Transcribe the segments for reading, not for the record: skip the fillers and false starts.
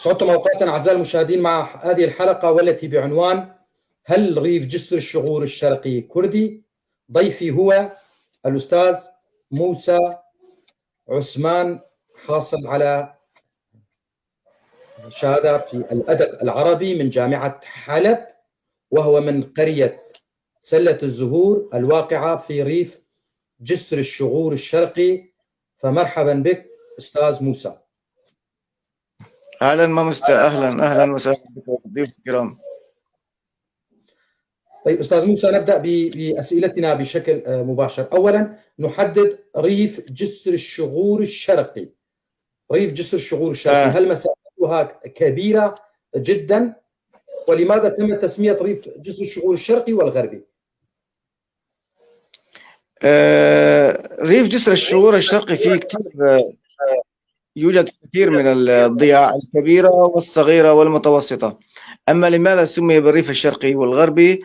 سعدتم أوقاتا أعزائي المشاهدين مع هذه الحلقة والتي بعنوان هل ريف جسر الشغور الشرقي كردي؟ ضيفي هو الأستاذ موسى عثمان، حاصل على شهادة في الأدب العربي من جامعة حلب، وهو من قرية سلة الزهور الواقعة في ريف جسر الشغور الشرقي. فمرحبا بك أستاذ موسى. اهلا ماموستا، اهلا اهلا وسهلا بك ضيوف الكرام. طيب استاذ موسى، نبدا باسئلتنا بشكل مباشر. اولا نحدد ريف جسر الشغور الشرقي. ريف جسر الشغور الشرقي هل مساحتها كبيرة جدا؟ ولماذا تم تسميه ريف جسر الشغور الشرقي والغربي؟ ريف جسر الشغور الشرقي فيه كثير، يوجد كثير من الضياع الكبيرة والصغيرة والمتوسطة. أما لماذا سمي بالريف الشرقي والغربي؟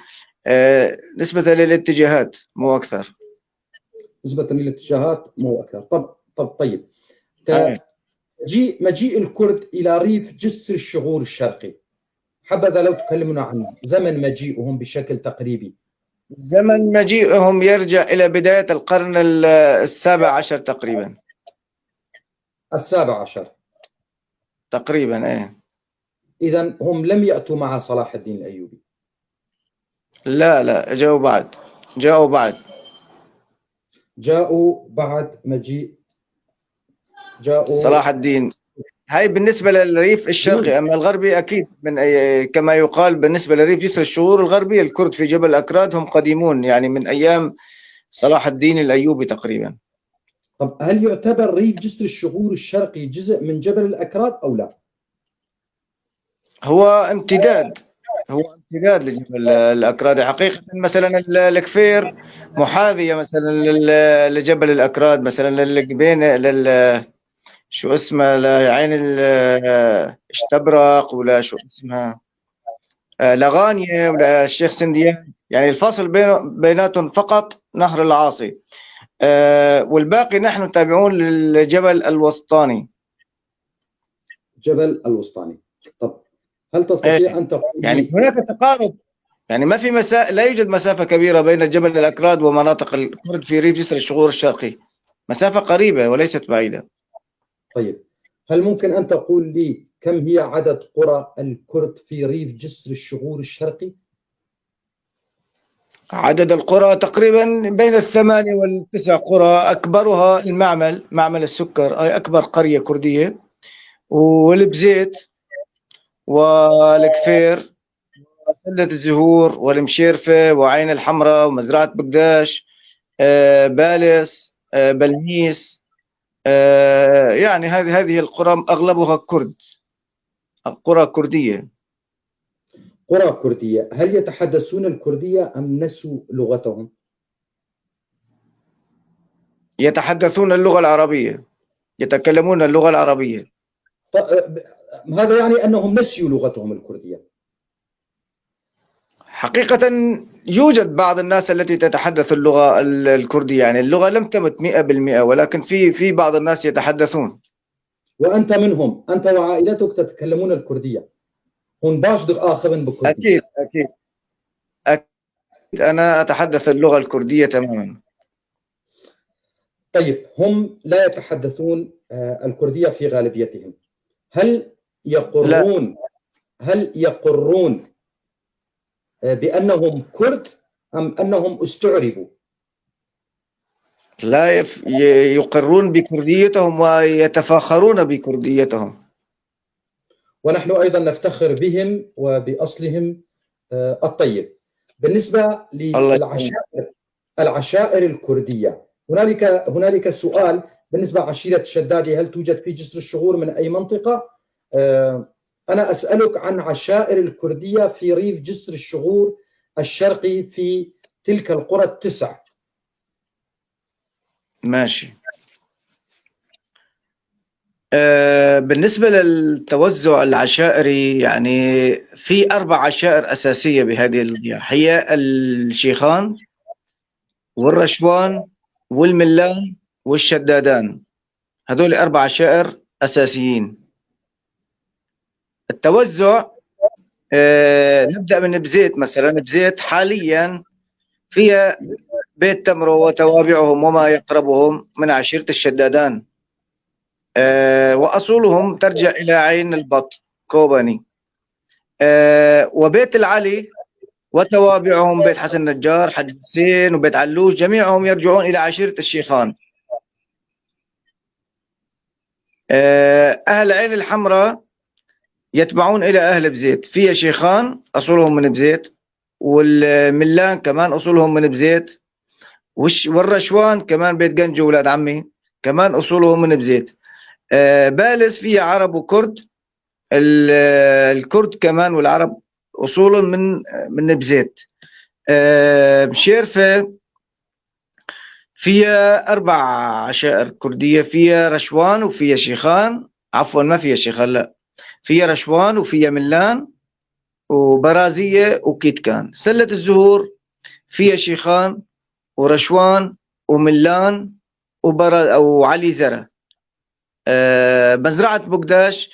نسبة للاتجاهات مو أكثر. نسبة للاتجاهات مو أكثر. طب طيب، مجيء الكرد إلى ريف جسر الشغور الشرقي، حبذا لو تكلمنا عن زمن مجيئهم بشكل تقريبي. زمن مجيئهم يرجع إلى بداية القرن السابع عشر تقريبا. السابع عشر تقريبا، ايه. إذا هم لم يأتوا مع صلاح الدين الأيوبي. لا لا، جاءوا بعد، جاءوا بعد. جاءوا بعد مجيء، جاءوا صلاح الدين. هاي بالنسبة للريف الشرقي. أما الغربي أكيد من أي، كما يقال بالنسبة لريف جسر الشغور الغربي، الكرد في جبل الأكراد هم قديمون، يعني من أيام صلاح الدين الأيوبي تقريبا. طب هل يعتبر ريف جسر الشغور الشرقي جزء من جبل الأكراد أو لا؟ هو امتداد، هو امتداد لجبل الأكراد حقيقة. مثلا الكفير محاذية مثلا لجبل الأكراد، مثلا للجبين، شو اسمها، لعين اشتبرق ولا شو اسمها، لغانية ولا الشيخ سنديان. يعني الفاصل بيناتهم فقط نهر العاصي، والباقي نحن تابعون للجبل الوسطاني. جبل الوسطاني. طب هل تستطيع أن تقول يعني هناك تقارب، يعني ما في لا يوجد مسافة كبيرة بين جبل الأكراد ومناطق الكرد في ريف جسر الشغور الشرقي، مسافة قريبة وليست بعيدة. طيب هل ممكن أن تقول لي كم هي عدد قرى الكرد في ريف جسر الشغور الشرقي؟ عدد القرى تقريبا بين 8 وال9 قرى، أكبرها المعمل، معمل السكر، أي أكبر قرية كردية، والبزيت والكفير وسلة الزهور والمشيرفة وعين الحمراء ومزرعة بقداش، بالس، بلميس، يعني هذه القرى أغلبها كرد، قرى كردية. قرى كردية. هل يتحدثون الكردية أم نسوا لغتهم؟ يتحدثون اللغة العربية، يتكلمون اللغة العربية. هذا يعني أنهم نسيوا لغتهم الكردية. حقيقة يوجد بعض الناس التي تتحدث اللغة الكردية، يعني اللغة لم تمت 100%، ولكن في بعض الناس يتحدثون. وأنت منهم، أنت وعائلتك تتكلمون الكردية. هون باش دغ آخرن بكردية. أكيد، أكيد، أكيد، أنا أتحدث اللغة الكردية تماما. طيب هم لا يتحدثون الكردية في غالبيتهم. هل يقرون، لا. هل يقرون بأنهم كرد أم أنهم استعربوا؟ لا، يقرون بكرديتهم ويتفاخرون بكرديتهم. ونحن أيضا نفتخر بهم وبأصلهم الطيب. بالنسبة الله يسلمك. العشائر الكردية، هنالك سؤال بالنسبة لعشيرة الشدادي، هل توجد في جسر الشغور من أي منطقة؟ أنا أسألك عن عشائر الكردية في ريف جسر الشغور الشرقي في تلك القرى التسع. ماشي. بالنسبة للتوزع العشائري، في 4 عشائر أساسية بهذه الضياع، هي الشيخان والرشوان والملان والشدادان. هذول 4 عشائر أساسيين. التوزع نبدأ من بزيت مثلا. بزيت حاليا فيها بيت تمرو وتوابعهم وما يقربهم من عشيرة الشدادان، وأصولهم ترجع إلى عين البط كوباني. وبيت العلي وتوابعهم بيت حسن نجار، حج حسين، وبيت علوش، جميعهم يرجعون إلى عشيرة الشيخان. أهل عين الحمراء يتبعون إلى أهل بزيت، فيها شيخان أصولهم من بزيت، والملان كمان أصولهم من بزيت، والرشوان كمان بيت جنجو ولاد عمي كمان أصولهم من بزيت. بالس فيها عرب وكرد، الكرد كمان والعرب أصولهم من بزيت. مشيرفة فيها 4 عشائر كردية، فيها رشوان وفيها شيخان، عفوا ما فيها شيخان، لا فيها رشوان وفيها ملان وبرازية وكيتكان. سلة الزهور فيها شيخان ورشوان وملان وعلي زرع. مزرعة بقداش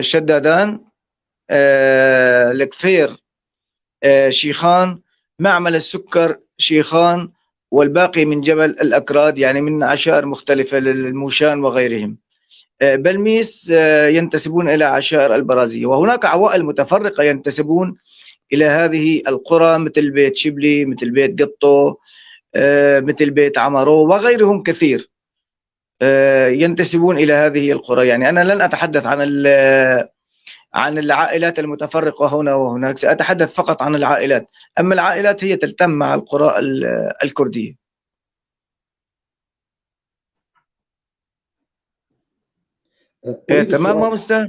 شدادان، الكفير شيخان، معمل السكر شيخان، والباقي من جبل الأكراد، يعني من عشائر مختلفة للموشان وغيرهم. بلميس ينتسبون إلى عشائر البرازية، وهناك عوائل متفرقة ينتسبون إلى هذه القرى مثل بيت شبلي، مثل بيت قطو، مثل بيت عمرو وغيرهم كثير ينتسبون إلى هذه القرى. يعني أنا لن أتحدث عن العائلات المتفرقة هنا وهناك، سأتحدث فقط عن العائلات. أما العائلات هي تلتم مع القرى الكردية. تمام مستر؟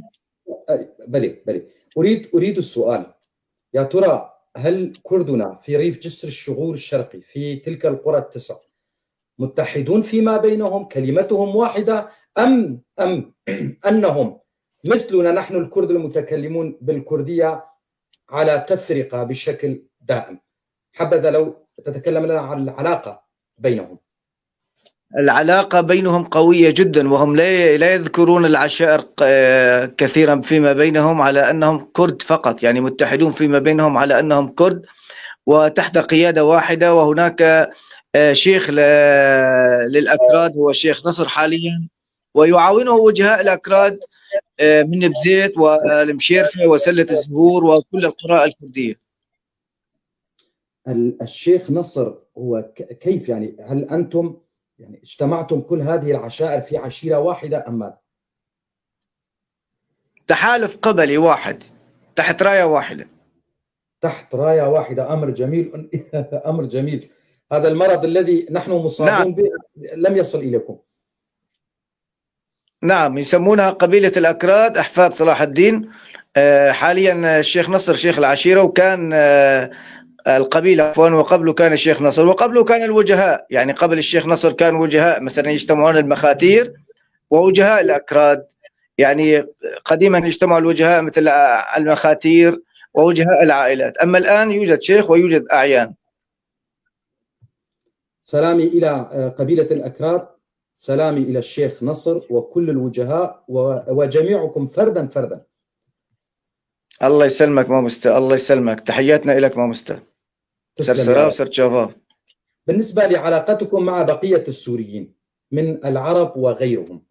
بلي بلي. أريد السؤال، يا ترى هل كردنا في ريف جسر الشغور الشرقي في تلك القرى التسع متحدون فيما بينهم، كلمتهم واحدة، أم أنهم مثلنا نحن الكرد المتكلمون بالكردية على تفرقة بشكل دائم؟ حبذا لو تتكلم لنا عن العلاقة بينهم. العلاقة بينهم قوية جدا، وهم لا يذكرون العشائر كثيرا فيما بينهم على أنهم كرد فقط، يعني متحدون فيما بينهم على أنهم كرد وتحت قيادة واحدة. وهناك شيخ للأكراد هو الشيخ نصر حاليا، ويعاونه وجهاء الأكراد من بزيت والمشيرفة وسلة الزهور وكل القرى الكردية. الشيخ نصر هو كيف يعني؟ هل أنتم يعني اجتمعتم كل هذه العشائر في عشيرة واحدة أم ماذا؟ تحالف قبلي واحد تحت راية واحدة. تحت راية واحدة، أمر جميل. أمر جميل. هذا المرض الذي نحن مصابون نعم. به لم يصل إليكم. نعم، يسمونها قبيلة الأكراد أحفاد صلاح الدين. حاليا الشيخ نصر شيخ العشيرة، وكان القبيلة عفوا، وقبله كان الشيخ نصر، وقبله كان الوجهاء. يعني قبل الشيخ نصر كان وجهاء، مثلا يجتمعون المخاتير ووجهاء الأكراد. يعني قديما يجتمع الوجهاء مثل المخاتير ووجهاء العائلات، أما الآن يوجد شيخ ويوجد أعيان. سلامي إلى قبيلة الأكراد، سلامي إلى الشيخ نصر وكل الوجهاء وجميعكم فردا فردا. الله يسلمك ماموستا، الله يسلمك، تحياتنا لك ماموستا. سرسرا وسرتشافا. بالنسبة لعلاقتكم مع بقية السوريين من العرب وغيرهم،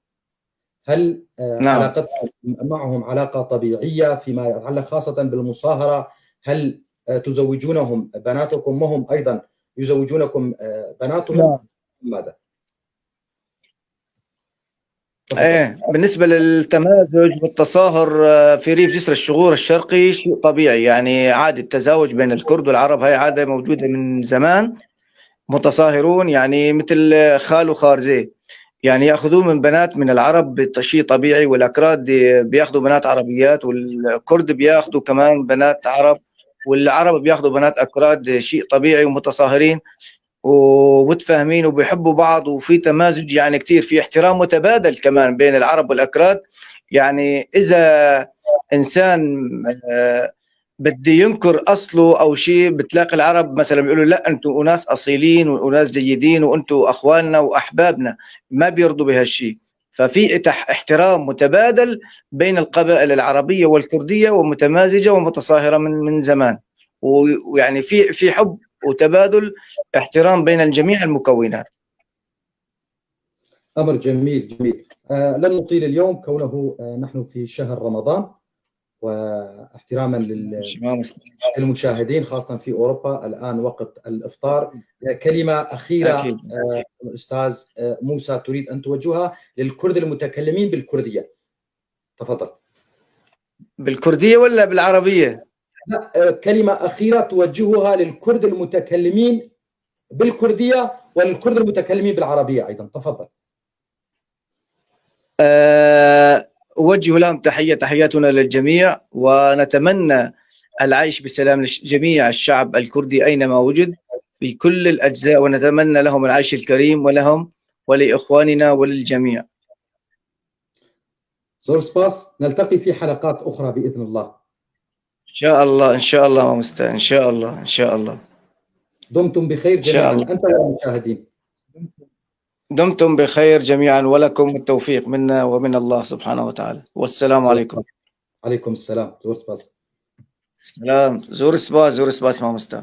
هل نعم. علاقتكم معهم علاقة طبيعية فيما يتعلق خاصة بالمصاهرة؟ هل تزوجونهم بناتكم وهم أيضا يزوجونكم بناتهم؟ نعم. ماذا؟ ايه، بالنسبة للتمازج والتصاهر في ريف جسر الشغور الشرقي شيء طبيعي، يعني عادة التزاوج بين الكرد والعرب هي عادة موجودة من زمان، متصاهرون يعني مثل خال وخارزي، يعني ياخذون من بنات من العرب شيء طبيعي، والاكراد بياخذوا بنات عربيات، والكرد بياخذوا كمان بنات عرب، والعرب بياخذوا بنات اكراد، شيء طبيعي، ومتصاهرين ومتفاهمين وبيحبوا بعض، وفي تمازج يعني كثير، في احترام متبادل كمان بين العرب والأكراد. يعني إذا إنسان بدي ينكر أصله أو شيء، بتلاقي العرب مثلا بيقولوا لا أنتم أناس أصيلين وأناس جيدين وأنتم أخواننا وأحبابنا، ما بيرضوا بهالشيء. ففي احترام متبادل بين القبائل العربية والكردية، ومتمازجة ومتصاهرة من زمان، ويعني في حب وتبادل احترام بين جميع المكونات. أمر جميل جميل. لن نطيل اليوم كونه نحن في شهر رمضان، واحتراما للمشاهدين خاصة في أوروبا الآن وقت الإفطار. كلمة أخيرة أكيد. أستاذ موسى تريد أن توجهها للكرد المتكلمين بالكردية، تفضل. بالكردية ولا بالعربية؟ لا، كلمة أخيرة توجهها للكرد المتكلمين بالكردية وللكرد المتكلمين بالعربية أيضا، تفضل. أوجه لهم تحية، تحياتنا للجميع، ونتمنى العيش بسلام لجميع الشعب الكردي أينما وجد في كل الأجزاء، ونتمنى لهم العيش الكريم ولهم ولإخواننا وللجميع. زور سباس، نلتقي في حلقات أخرى بإذن الله. إن شاء الله، إن شاء الله مستر، إن شاء الله، إن شاء الله. دمتم بخير جميعا أنت والمشاهدين. دمتم بخير جميعا، ولكم التوفيق منا ومن الله سبحانه وتعالى، والسلام عليكم. عليكم السلام. زور سباس. السلام. زور سباس، زور سباس ماموستا.